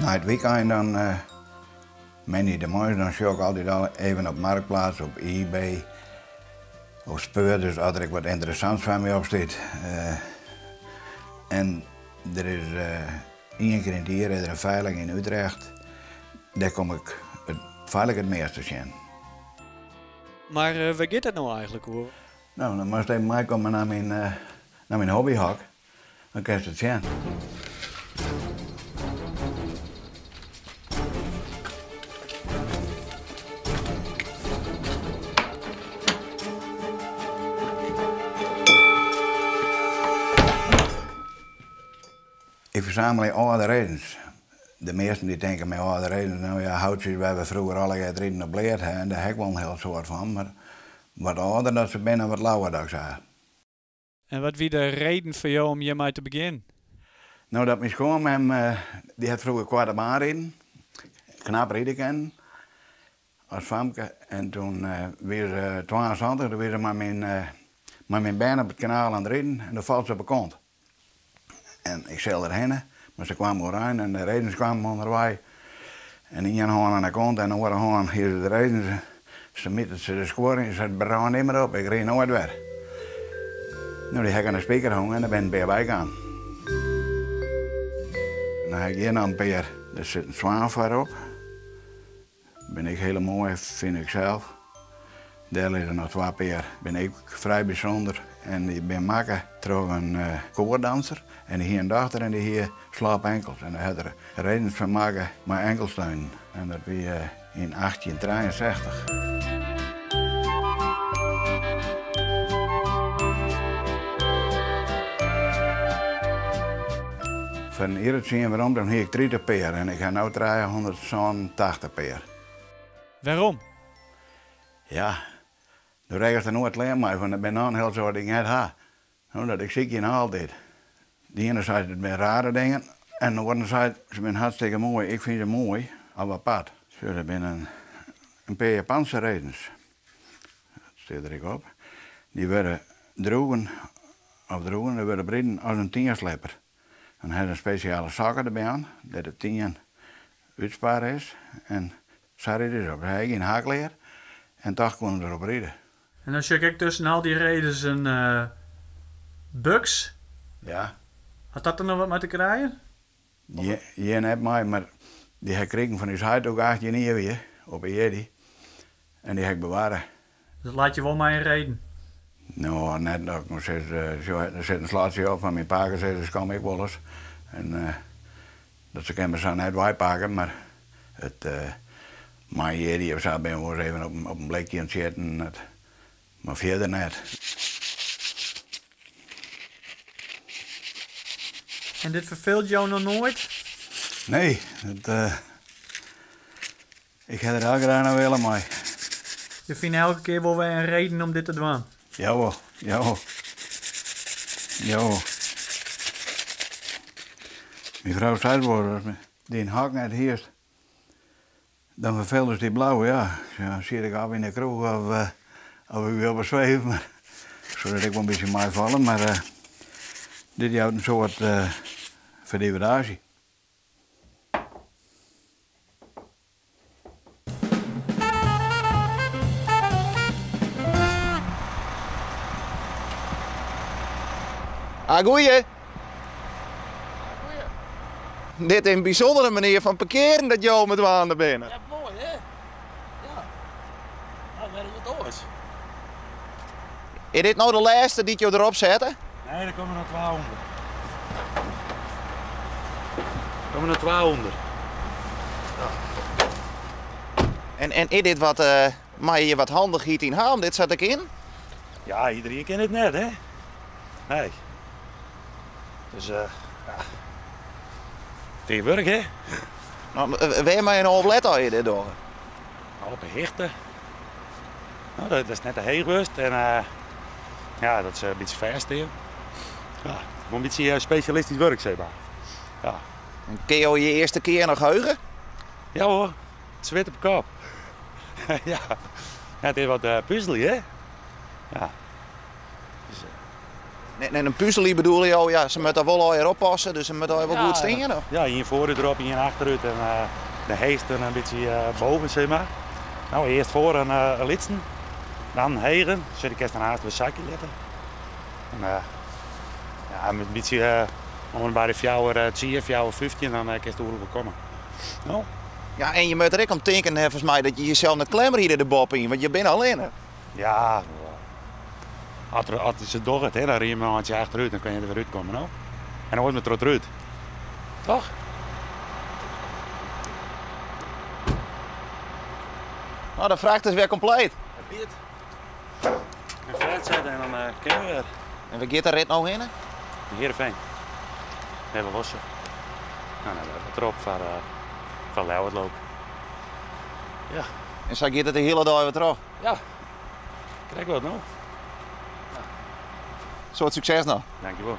Nei it wykein dan, moandei de moarns, dan sjoch ik altyd al even op Marktplaats, op eBay of Speurders as der ek wat ynteressants foar my op stiet. En der is ien kear yn it jier is der in feiling yn Utrecht, dêr kom ik it feitlik it meast te sjen. Mar wêr giet it no eigentlik oer? No, dan moatst even meikomme nei myn, nei myn hobbyhok. Dan kinst it sjen. Ik fersamelje âlde redens. De measten dy tinke mei âlde redens, no ja, houtsjes wêr't we froeger allegear it riden op leard ha, en dêr ha ik wol in hiel soad fan, mar wat âlder dat se binne, wat leaver dat ik se ha. En wat wie de reden foar jo om hjirmei te begjinnen? No, dat myn skoanmem, dy hat froeger koarte baan riden, knap ride kinnen as famke. En toen wie se 72, doe wie se mei myn, mei myn bern op it kanaal oan it riden en doe falt se op 'e kont. En ik sil der hinne, mar se kwaam oerein en de redens kwamen ûnderwei. En ien hân oan 'e kont en de oare hân hie se de redens. Se miet se de skuor yn, se sei, brân dy mar op, ik rin noait wer. No, dy ha ik oan de spiker hongen en der binne in pear by kaam. Dan ha ik hjir noch in pear, dêr sit in swan foarop. Binne ek hiele moaie, fyn ik sels. Dêr lizze noch twa pear, binne ek frij bysûnder. En dy binne makke troch in koorddanser. En dy hie in dochter en dy hie slappe enkels. En dêr hat er redens fan makke mei enkelsteunen. En dat wie yn 1863. Foar in jier of tsien werom, dan hie ik 30 pear en ik ha no 387 pear. Wêrom? Ja, doe rekkest der noait klear mei, want der binne noch in hiel soad dy't ik net ha. No, dat ik sykje noch altyd. De iene seit it binne rare dingen en de oaren seit se binne hartstikke moai. Ik fyn se moai, of apart. Sjoch, dat binne in pear Japanse redens. Dat stiet der ek op. Dy wurde droegen, of droegen, dy wurde briden as in tienslepper. Dan ha se in spesjale sokke derby oan, dêr't de tien útsparre is. En sa ride se op. Se ha ek gjin haklear en toch koene se derop ride. En dan sjoch ik ek tusken al dy redens in buks. Ja. Hat dat der noch wat mei te krijen? Hjir net mei, mar dy ha ik krigen fan ús heit doe't ik 18 jier wie, op 'e jierdei. En dy ha ik bewarre. Dat leit je wol mei in reden? No, net dat ik no sis, sjoch, der sit in slatsje op, fan myn pakesizzers kom ek wolris. En dat se kinne my sa net weipakke, mar it mei in jierdei of sa binne we wolris even op in blikje oan it sjitten, mar fierder net. En dit ferfeelt jo noch noait? Nee, dat, Ik ha der elke dei noch wille mei. Je fine elke kear wol wer in reden om dit te dwaan. Jawol, jawol. Jawol. Myn frou seit wol, as dyn hok net hiest, dan ferfelest dy blau. Ja, dan siet ik of yn de kroech of, of ik wie op 'e sweef. Mar soe dat ek wol in bytsje meifalle. Mar dit jout in soad ferdivedaasje. Ah, goeie. Dit is in bysûndere manier fan parkearen dat jo mei dwaande binne. Ja, moai hè? Ja. Nou, wer wat oars. Is dit no de lêste dy't jo derop sette? Nee, der komme noch twa ûnder. Der komme noch twa ûnder. Ja. En, en is dit wat, uh, mei je wat handichheid yn ha om dit sa te kinnen? Ja, iedereen kin it net, hè? Nee. Dus, uh, ja. Het is wurk, hè? Nou, wêr moatte je no op lette as je dit dogge? Op de hichte. No, dat is net te heech wurdt en ja, dat se in bytsje fêst stean. Ja, wol in bytsje spesjalistysk wurk, sis mar. Ja. En kinne jo je earste kear noch heuge? Ja hoor, it swit op 'e kop. ja. ja, it is wat puzelje, hè? Ja. Dus. En in puzel bedoele jo, ja, se moatte wol allegear oppasse, dus se moatte allegear wol goed stean. Of? Ja, ien foarút derop, ien achterút en de heechste in bytsje boven, sis mar. No, earst foar in lytsen, dan hegen, sa dy kinst dan aanst wer sakje litte. En ja, in bytsje om en by de fjouwer tsien, fjouwer fyftjin, dan kinst oeral wol komme. No. Ja, en je moatte der ek om tinken, neffens my, dat je jesels net klemride der boppe yn, want je binne allinne. Ja, as er, as se dogge it, hè, dan rin je mar in eintsje achterút, dan kun je der wer útkomme, no. En oars mar troch it rút. Toch? No, de fracht is wer kompleet. It giet. En fêstsette en dan kinne we wer. En wêr giet de rit no hinne? Heerenveen. Even losse. No, dan wer wat derop foar, foar Ljouwert loop. Ja. En sa giet it de hiele dei wer troch? Ja. Krekt wat no. Soad sukses noch. Dankjewol.